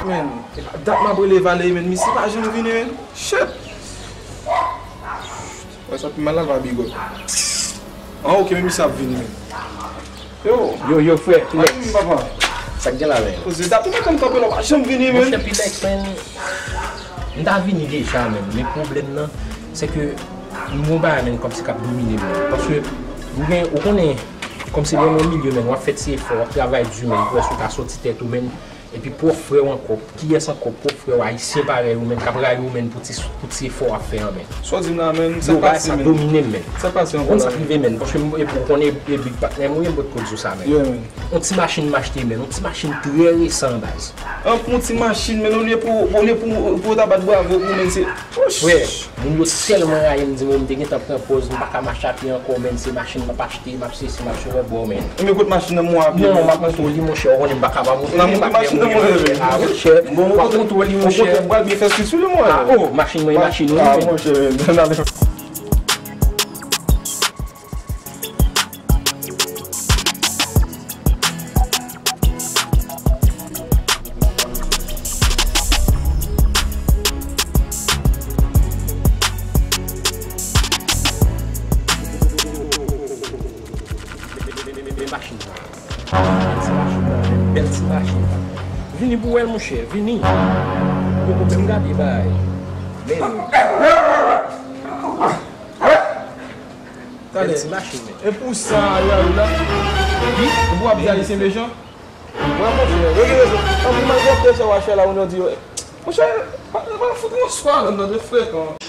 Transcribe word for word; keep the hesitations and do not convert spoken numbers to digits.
Men, dat m ap rele Valery, men misye pa janm vini, men. Shit! Wè, sa pi mal la, va bigòt. An, oke, men misye ap vini, men. Yo! Yo, yo, frè, Pilex. Papa. Sa k gen la, men? Koze dat ou mete m kanpe la, ou pa janm vini, men. Monchè Pilex, men, m ta vini deja, men. Men pwoblèm nan, se ke m gon bagay, men, kòmsi k ap domine m, men. Paske, m gen, ou konnen, kòmsi lè w nan milye, men, w ap fè ti efò, w ap travay di, men, pou w ka soti tèt ou, men. Epi pwòp frè w ankò, kiyès ankò, pwòp frè w ayisyen parèy ou menm k ap rayi w menm pou ti, pou ti efò w ap fè an menm. Sa w di m la menm, sa pase menm. Yo, bagay sa domine m menm. Sa pase ankò la menm. Ou konn sa k rive menm, paske m, epi w konnen, epi patnè m, ou ye m pot koz ou sa menm. Yeah, menm. On ti machin m achte menm, on ti machin trè resan baz. An, pou on ti machin menm, olye pou, olye pou, pou yo ta bat bravo pou menm, se Frè, moun yo tèlman rayi m, di m, m te gentan pran pòz, m pa ka mache a pye ankò, men se machin m ap achte, m ap sesi, m ap sou bò, men. Ebyen, kote machin nan mwen a pye? Non, m ap monte w li, monchè, ou konnen m pa ka pa monte w li, m ap monte machin nan mwen, monchè. Ah, monchè, m ap monte w li, monchè. Bon, m pral byen fè sou li, mwen. Ah, oh, machin mwen, machin ou, ah, men. Monchè, men, n ale. Men machin nan. Bèl ti machin nan, men bèl ti machin. Vini pou wè l, monchè, vini. Ou poko menm gade bagay. Men. Talè. Bèl ti machin, men. E pou sa, Ariel la? Wi. E pou w ap di Ayisyen mechan? Mwen, monchè, yo gen rezon. Anpil malfektè sa w achè la, moun yo di yo. Monchè, pa, pa fout yon swa, non, non, de frekan.